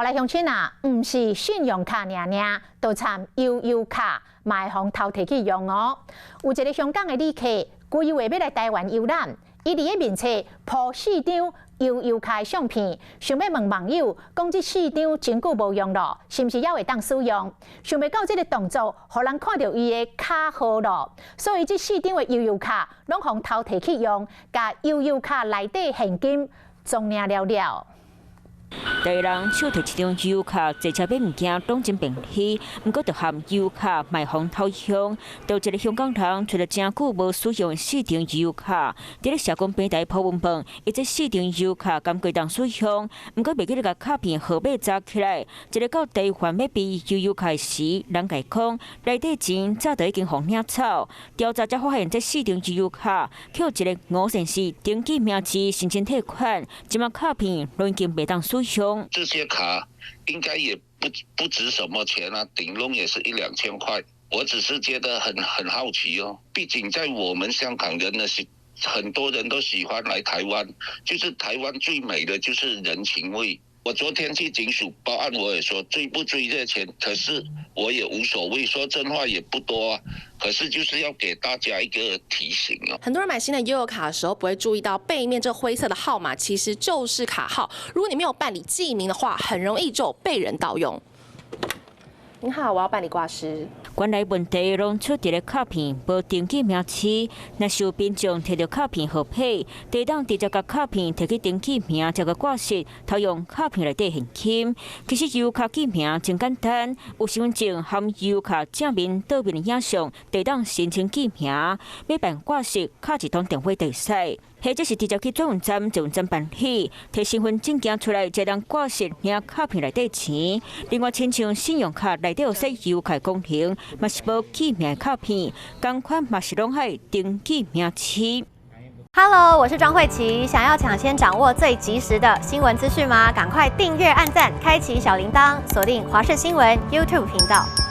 來鄉親啊，毋是信用卡爾爾，都參悠遊卡，嘛會予偷提去用哦。有一个香港的旅客，規劃欲來台灣遊覽，伊佇咧面冊 po 四張悠遊卡的相片，想欲問網友，講這四張真久無用囉，是毋是猶會當使用？想袂到這个動作，予人看著伊的卡號囉，所以這四張的悠遊卡攏予偷提去用，共悠遊卡內底現金總領了了。台人手提一張悠遊卡，坐車買物件攏真便利。毋過，就含悠遊卡嘛會予偷用，就一个香港人揣著誠久無使用四張悠遊卡，佇咧社工平台 po 文問，伊這四張悠遊卡敢閣會當使用？毋過袂記得共卡片號碼查起來，一个到台灣欲辦悠遊卡時，人共伊講內底錢早就已經予領走。調查才發現，這四張悠遊卡予一个吳先生登記名字申請退款，這馬卡片攏已經袂當使用。這些卡應該也不值什麼錢啊，頂籠也是一兩千塊。我只是覺得很好奇哦，畢竟在我們香港人呢，是很多人都喜歡來台灣，就是台灣最美的就是人情味。我昨天去警署報案，我也說追不追這錢，可是我也無所謂，說真話也不多啊。可是就是要給大家一個提醒哦。很多人買新的悠遊卡的時候，不會注意到背面這灰色的號碼其實就是卡號。如果你沒有辦理記名的話，很容易就被人盜用。您好，我要辦理掛失。原來問題攏出佇咧卡片無登記名字，若是有民眾提著卡片號碼，會當直接共卡片提去登記名，再閣掛失，偷用卡片內底現金。其實悠遊卡記名真簡單，有身份證含悠遊卡正面、倒面的影像，會當申請記名。欲辦掛失，敲一通電話就會使。或者是直接去轉運站、捷運站辦理，提身份證件出來，才當掛失領卡片內底錢。另外，親像信用卡內底有設悠遊卡功能，嘛是無記名的卡片，仝款嘛是攏愛登記名字。 Hello，我是莊慧琪，想要搶先掌握最及時的新聞資訊嗎？趕快訂閱、按讚、開啟小鈴鐺，鎖定華視新聞 YouTube 頻道。